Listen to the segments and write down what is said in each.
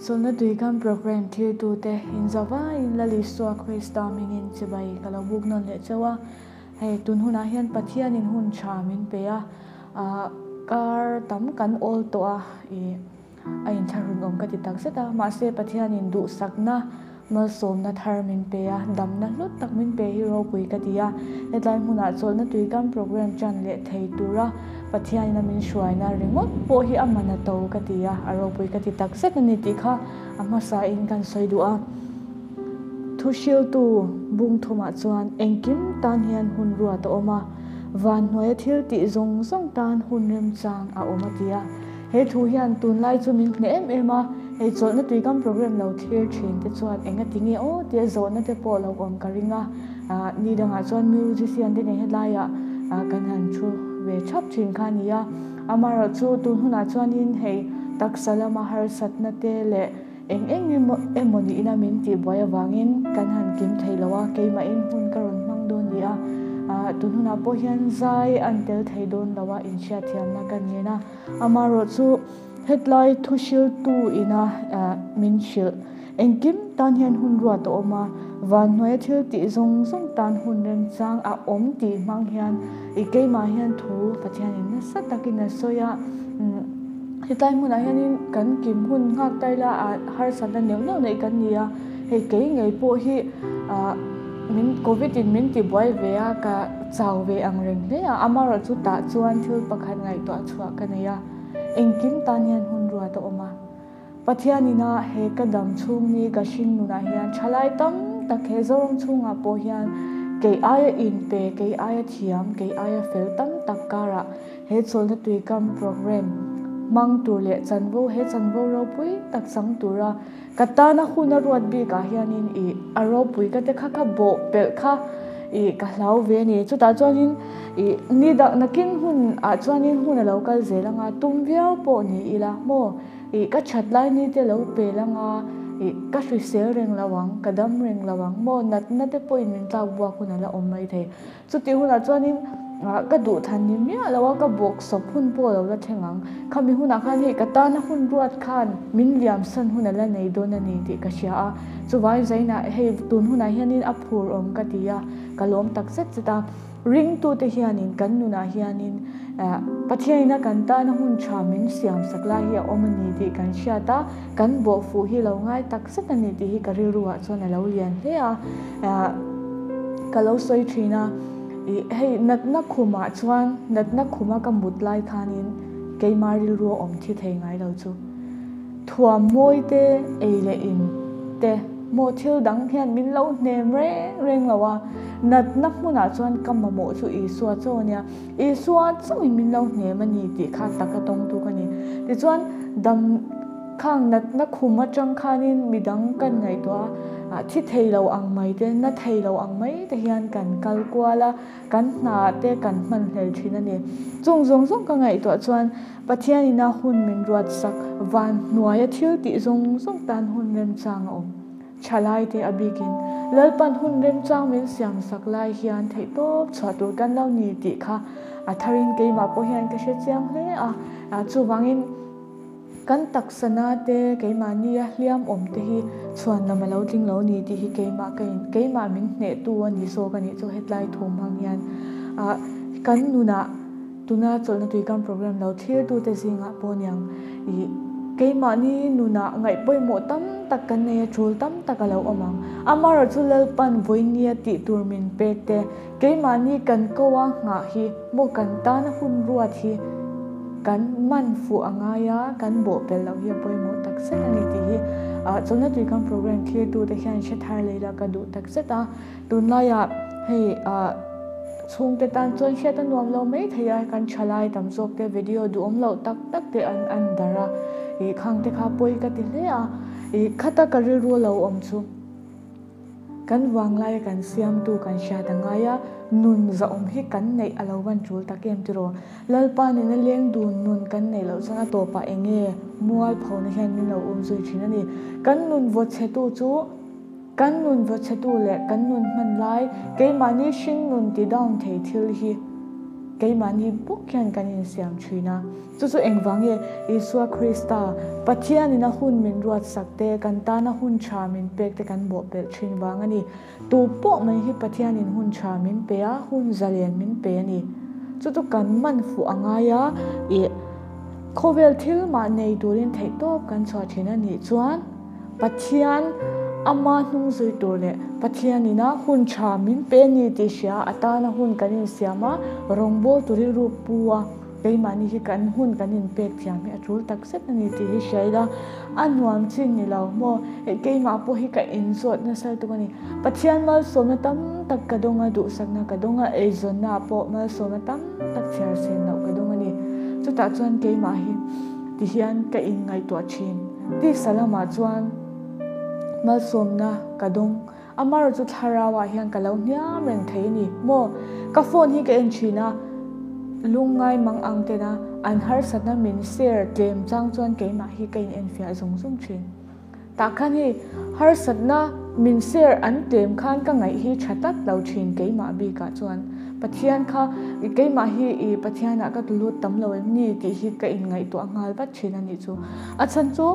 Chawlhna Tuikam Programme thirtute inzavaiin Lal Isua Krista hmingin chibai ka lo buk nawn leh chauh a. Hei tun hunah hian Pathianin hun tha min pe a, kar tam kan awl tawh a, ih a inthlahrun awm ka ti tak zet a. Mahse Pathianin duhsakna malsawmna thar min pe a, damna hlut tak min pe hi ropui ka ti a. Hetlai hmunah chawlhna tuikam programme tan leh thei tura Pathianin a min hruaina ringawt pawh hi a man a to ka ti a, a ropui ka ti tak zet a ni tih kha a hmasain kan sawi duh a. Thuhriltu bung thumah chuan engkim tan hian hun ruat a awm a, van hnuaia thil tih zawng zawng tan hun remchang a awm a ti a. He thu hian tunlai chu min hneh em em a, hei chawlhna tuikam programme lo thlir thin te chuan enga ti nge aw tia zawhna te pawh lo awm ka ring a, ni dangah chuan musician te nen hetlaiah kan han thu ve thap thin kha a ni a. Amaherawhchu tun hunah chuanin hei taksa lama harsatna te leh Eng eng emaw niin a min tih buai avangin kan han kim thei lo a, keimahin hun ka rawn hmang dawn ni a, tun hunah pawh hian zai an tel thei dawn lo a, inhriatthiamna ka nen a. Amaherawhchu hetlai thuhriltu ina min hrilh engkim tan hian hun ruat a awm a, vanhnuaia thil tih zawng zawng tan hun remchang a awm tih hmang hian i keimah hian thu Pathianin nasa takin a sawi a. Hetlai hmunah hianin kan kim hun nghak ta ila ah harsatna neuh neuh neih kan ni a, hei kei ngei pawh hi ah min covid in min ti buai ve a ka chau ve ang reng hle a, amaherawhchu tah chuan thil pakhat ngaihtuah chhuah ka nei a, engkim tan hian hun ruat a awm a, Pathianina he ka dam chhung ni ka hring nunah hian thalai tam tak he Zoram chhungah pawh hian kei aia inpe, kei aia thiam, kei aia fel tam tak karah He chawlhna tuikam programme hmang tur leh chanvo he chanvo ropui tak chang tura ka tana hun a ruat bikah hianin ih a ropui ka te kha ka bawh pelh kha ih ka hlau ve a ni. Chutah chuanin ih ni dak nakin hun ah chuanin hun a lo kal zel anga tum viau pawh ni ila maw ih ka that lai ni te lo pel anga ih ka hrisel reng lo ang ka dam reng lo ang maw natna te pawhin min tlak buak hun a la awm maithei. Chutih hunah chuanin ka duh than ni miah lo a, ka bawk sawp hun pawh lo la thleng ang. Khami hunah khan hei ka tana hun ruat khan min liamsan hun a la nei dawn a ni tih ka hria a. Chuvangin zainah hei tun hunah hianin a phur awm ka ti a, ka lawm tak zet zet a. Ringtute hianin kan nunah hianin Pathianina kan tana hun tha min siamsak lai hi a awm a ni tih kan hriat a, kan bawhfuh hi lo ngai tak zet a ni tih hi ka rilruah chuan a lo lian hle a. Ka lo sawi thin a, ih hei natna khumah chuan natna khuma ka mut lai khanin keimah rilru a awm thi thei ngai lo chu. Thuam mawi te, ei leh in te maw thil dang hian min lo hnem reng reng lo a, natna hmunah chuan ka mamawh chu Isua chaw a nia, Isua chauhin min lo hnem a ni tih kha taka tawngtu ka ni. Tichuan dam. Khang natna khum atang khanin midang kan ngaihtuah a, thi thei lo ang mai te, na thei lo ang mai te hian kan kal kual a, kan hna te kan hman hlel thin a ni. Chung zawng zawng ka ngaihtuah chuan Pathianin a hun min ruatsak van hnuaia thil tih zawng zawng tan hun remchang a awm. Thalai te a bikin Lalpan hun remchang min siamsak lai hian theihtawp chhuah tur kan lo ni tih kha a tharin keimah pawh hian ka hre chiang hle a, chuvangin, Kan taksana te, keimahnia hliam awm te hi chhuan lam a lo tling lo ni tih hi keimah ka in, keimah min hnehtu a ni zawk a nih chu hetlai thu hmang hian ah kan nunah tuna chawlhna tuikam programme lo thlirtute zingah pawh niang ih keimahni nunah ngaih pawimawh tam tak kan nei a, tul tam tak a lo awm ang. Amaherawhchu Lalpan vawinia tih tur min pek te, keimahni kan ko a nghah hi maw kan tana hun ruat hi kan man fuh a ngai a, kan bawh pel loh hi a pawimawh tak zet a ni tih hi chawlhna tuikam programme thlirtute hian hre thar lei la ka duh tak zet a. Tunlaiah hei chhungte tan chuan hriat a nuam lo mai thei a, kan thalai tam zawk te video duhawm loh tak tak te an an darh a, ih khang te kha pawi ka ti hle a, ih khata ka rilru lo awm chu. Kan vanglai a kan siamtu kan hriat a ngai a, nun zahawm hi kan neih a lo van tul tak em tiraw? Lalpa nena leng dun nun kan neih loh chuan a tawpah eng nge mualphona hian min lo um zui thin a ni. Kan nun vawchhetu chu kan nun vawchhetu leh kan nun hman lai keimahni hring nun ti down thei thil hi. keimahni bawk hian kan insiam thin a. Chu chu engvang nge Isua Krista, Pathianin a hun min ruatsak te, kan tana hun tha min pek te kan bawhpelh thin vang a ni. Tu pawh mai hi Pathianin hun tha min pe a, hun zalen min pe a ni. Chu chu kan man fuh a ngai a, ih khawvel thil mah nei turin theihtawp kan chhuah thin a nih chuan Pathian ama hnung zui tur leh Pathianin a hun tha min pe a ni tih hria a tana hun kan insiam a, rawngbâwl tur rilru pu a. Keimahni hi kan hun kan inpek thiam hi a tul tak zet a ni tih hi hria ila, a nuam chin ni lo maw? Hei keimah pawh hi ka inzawt nasa lutuk a ni. Pathian malsawmna tam tak ka dawng a, duhsakna ka dawng a, eizawnna ah pawh malsawmna tam tak chhiar sen loh ka dawng a ni. Chutah chuan keimah hi ti hian ka inngaihtuah thin. Tisa lamah chuan malsawmna ka dawng. Amar chu thlarau ah hian ka lo hniam reng thei a ni maw? Ka phone hi ka en thin a, lungngai mang ang ten a an harsatna min share tlem chang chuan keimah hi ka in enfiah zung zung thin. Tah khan hei harsatna min share an tlem khan ka ngaih hi tha tlat lo thin keimah bik ah chuan Pathian kha keimah hi i Pathian ah ka tulut tam lo em ni tih hi ka in ngaihtuah nghal vat thin a nih chu. A chhan chu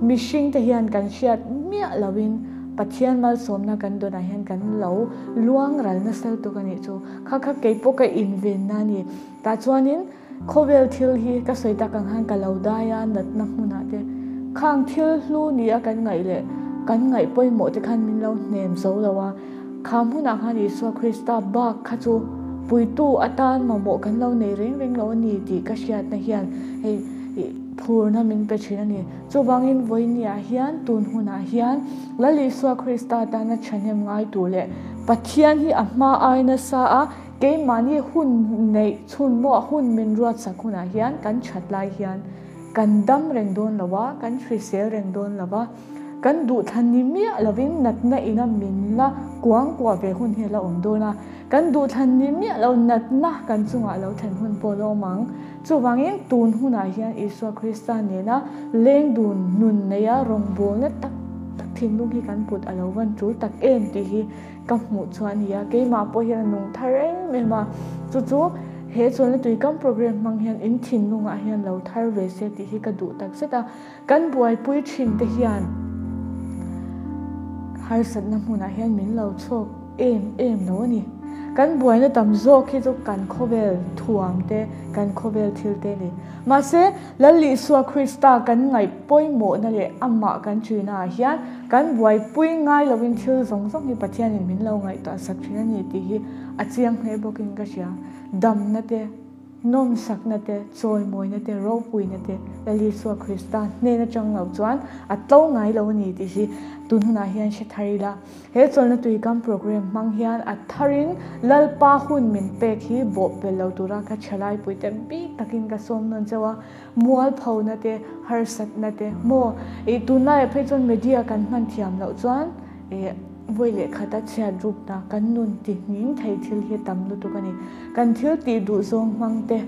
Mihring te hian kan hriat miah loin Pathian malsawmna kan dawnah hian kan lo luang ral nasa lutuk a nih chu. Kha kha kei pawh ka invenna a ni. Tah chuanin khawvel thil hi ka sawi tak ang khan ka lo dai a, natna hmunah te khang thil hlu ni a kan ngaih leh kan ngaih pawimawh te khan min lo hnem zo lo a. Kha hmunah khan Isua Krista bak kha chu puitu atan mamawh kan lo nei reng reng lo a ni tih ka hriatna hian hei phurna min pe thin a ni. Chuvangin vawinia hian tun hunah hian Lal Isua Krista tana thahnem ngai tur leh Pathian hi a hma ai nasa a, keimahni hun neih chhun maw hun min ruatsak hunah hian kan that lai hian kan dam reng dawn lo a, kan hrisel reng dawn lo va, kan duhthlan ni miah lovin natna ina min la kuangkuah ve hun hi a la awm dawn a, kan duhthlan ni miah lo natna kan chungah lo thlen hun pawh a la awm ang. Chuvangin tun hunah hian Isua Krista nena leng dun nun neia rawngbawlna tak tak thinlung hi kan put a lo van tul tak em tih hi ka hmuh chu a ni a. Keimah pawh hian a nung thar em em a, chu chu he chawlhna tuikam program hmang hian in thinlungah hian lo thar ve se tih hi ka duh tak zet a. Kan buaipui thin te hian harsatna hmunah hian min lo chhawk em em lo a ni. Kan buaina tam zawk hi chu kan khawvel thuam te, kan khawvel thil te a ni. Mahse, Lal Isua Krista kan ngaih pawimawhna leh amah kan ṭhina ah hian kan buaipui ngai lovin thil zawng zawng hi Pathianin min lo ngaihtuah sak ṭhin a ni tih hi a chiang hle bawkin ka hria. Damna te. Nawmsakna te, chawimawina te, ropuina te Lal Isua Krista hnen atang lo chuan a tlo ngai lo a ni tih hi tun hunah hian hre thar ila. He chawlhna tuikam program hmang hian a tharin Lalpa hun min pek hi bawhpelh lo tura ka thalai te bik takin ka sawm nawn chauh a, mualphona te, harsatna te maw ih tunlaiah phei chuan media kan hman thiam loh chuan ih Vawi leh khata chhiat rukna kan nun ti hming thei thil hi tam lutuk a ni. Kan thil tih duh zawng hmang te,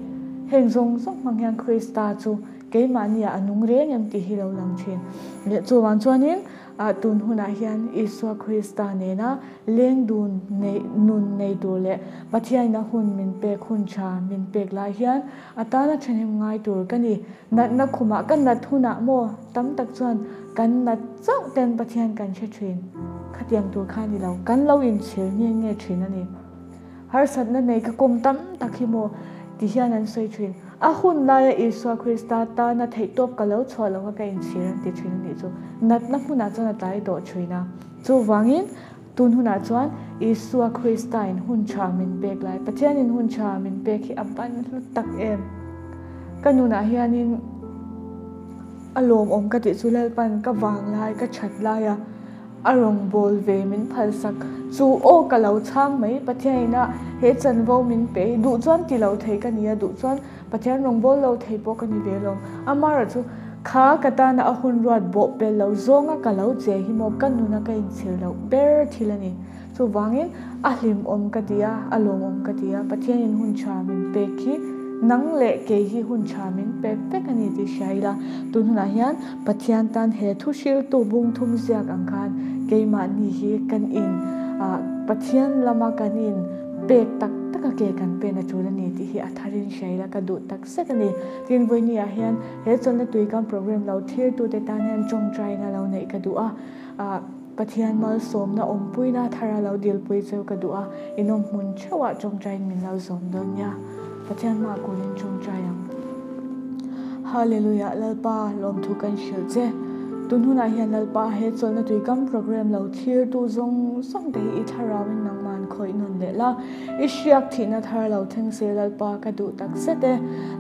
heng zawng zawng hmang hian Krista chu keimahniah a nung reng em tih hi lo lang thin. Leh chuvang chuanin tun hunah hian Isua Krista nena leng dun neih nun nei tur leh Pathianin a hun min pek hun tha min pek lai hian a tana thahnem ngai tur ka ni. Natna khumah ka nat hunah maw tam tak chuan kan nat chauh ten Pathian kan hre thin. Khatiang tur kha ni lo, kan lo inchhir nge nge thin a ni. Harsatna nei ka kawm tam tak hi maw ti hian an sawi thin. A hun laia Isua Krista tana theihtawp ka lo chhuah lo kha ka inchhir an ti thin a nih chu. Natna hmunah chuan a tlai tawh thin a. Chuvangin tun hunah chuan Isua Krista in hun tha min pek lai, Pathian in hun tha min pek hi a ban hlu tak em. Ka nunah hianin a lawmawm ka tih chu Lalpan ka vang lai, ka that lai a, a rawngbâwl ve min phalsak chu aw ka lo chhang mai Pathian ina he chanvo min pe hi duh chuan ti lo thei ka ni a, duh chuan Pathian rawngbâwl lo thei pawh ka ni ve lo. Amaherawh chu kha ka tana a hun ruat bawh pel lo zawnga ka lo che hi maw ka nuna ka inchhir loh ber thil a ni. Chuvangin a hlimawm ka ti a, a lawmawm ka ti a, Pathianin hun tha min pek hi nang leh kei hi hun tha min pek vek a ni tih hria ila, tun hunah hian Pathian tan he thu hriltu bung thum ziak ang khan keimahni hi kan in Pathian lama kan in pek tak tak. taka ke kan pen a tul a ni tih hi a tharin hria ila ka duh tak zet a ni. Tin, vawinia hian he chawlhna tui kam program lo thirtute tan hian tawngtaina lo neih ka duh a, ah Pathian malsawmna awmpuina thara lo dilpui cheu ka duh a, inawm hmun theuhah tawngtaiin min lo zawm dawn nia. Pathian hmaah kulin tawngtai ang. Hallelujah Lalpa lawmthu kan hrilh che. Tun hunah hian Lalpa he chawlhna tuikam program lo thirtu zawng zawng te hi i thlarauin nangman khawih nawn leh la. I hriak thihna thar lo thleng se Lalpa ka duh tak zet e.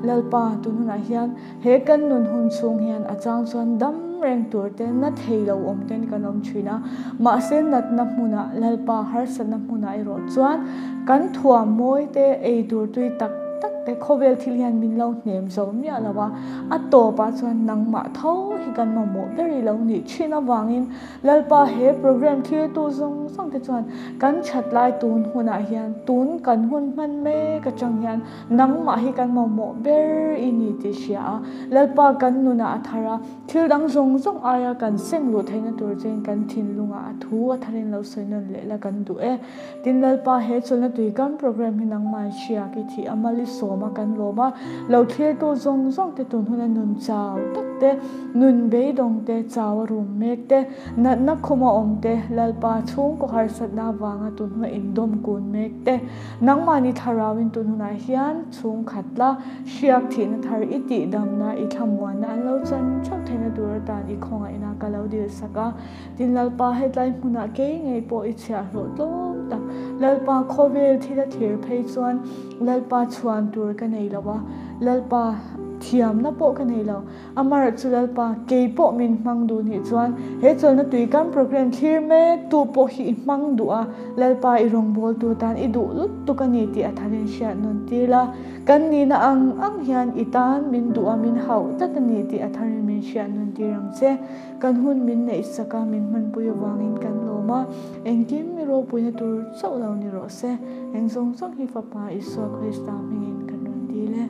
Lalpa tun hunah hian he kan nun hun chhung hian a chang chuan dam reng tur te na thei lo awm ten kan awm thin a. Mahse natna hmunah Lalpa harsatna hmunah erawh chuan kan thuam mawi te ei tur tui tak tak te khawvel thil hian min lo hnem zo miah lo a, a tawpah chuan nangmah tho hi kan mamawh ber i lo nih thin avangin Lalpa he program thirtu zawng zawng te chuan kan that lai tun hunah hian tun kan hun hman mek atang hian nangmah hi kan mamawh ber i ni tih hria a, Lalpa kan nunah a thar a, Thil dang zawng zawng aia kan seng luh theihna tur chein kan thinlungah a thu a tharin lo sawi nawn leh la kan duh e. Tin Lalpa he chawlhna tui kam program hi nangmah hria ki thih a mal i sawm a kan lawm a, lo thlirtu zawng zawng te tun huna nun chau tak te, nun beidawng te, chau a rum mek te, natna khum a awm te, Lalpa chhungkaw harsatna avanga tun huna indawm kun mek te, nangmahni thlarauin tun hunah hian chhungkhat la, Hriak thihna thar i tihdamna, i thlamuanna an lo chan theuh theihna tur atan i khawngaihna ka lo dilsak a. Tin Lalpa hetlai hmunah kei ngei pawh i chhiahhlawh tlawm tak. Lalpa khawvel thil a thlir phei chuan Lalpa chhuan tur ka nei lo a, Lalpa thiamna pawh ka nei lo. Amaherawh chu Lalpa, kei pawh min hmang duh nih chuan he chawlhna tui kan program thlir mek tu pawh hi i hmang duh a, Lalpa i rawngbawltu tan i duh lutuk a ni tih a tharin hriat nawn tir la. Kan nihna ang ang hian i tan min duh a, min hauh tlat a ni tih a tharin min hriat nawn tir ang che. Kan hun min neih sak a, min hmanpui avangin kan lawm a, engkim i ropuina tur chauh lo ni rawh se. Eng zawng zawng hi Fapa Isua Krista hmingin kan rawn dil e.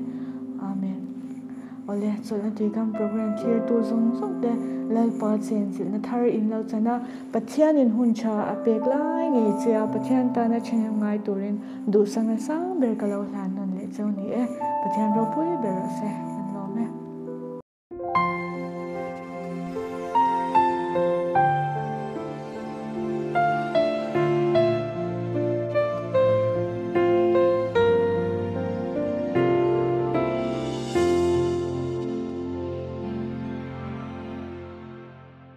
Amen. Awle, chawlhna tui kan program thirtu zawng zawng te Lalpa chenchilhna thar in lo chan a, Pathianin hun tha a pek lai ngei che a, Pathian tana thahnem ngai turin duhsakna sang ber ka lo hlan nawn leh cheu ni e, Pathian ropui ber rawh se.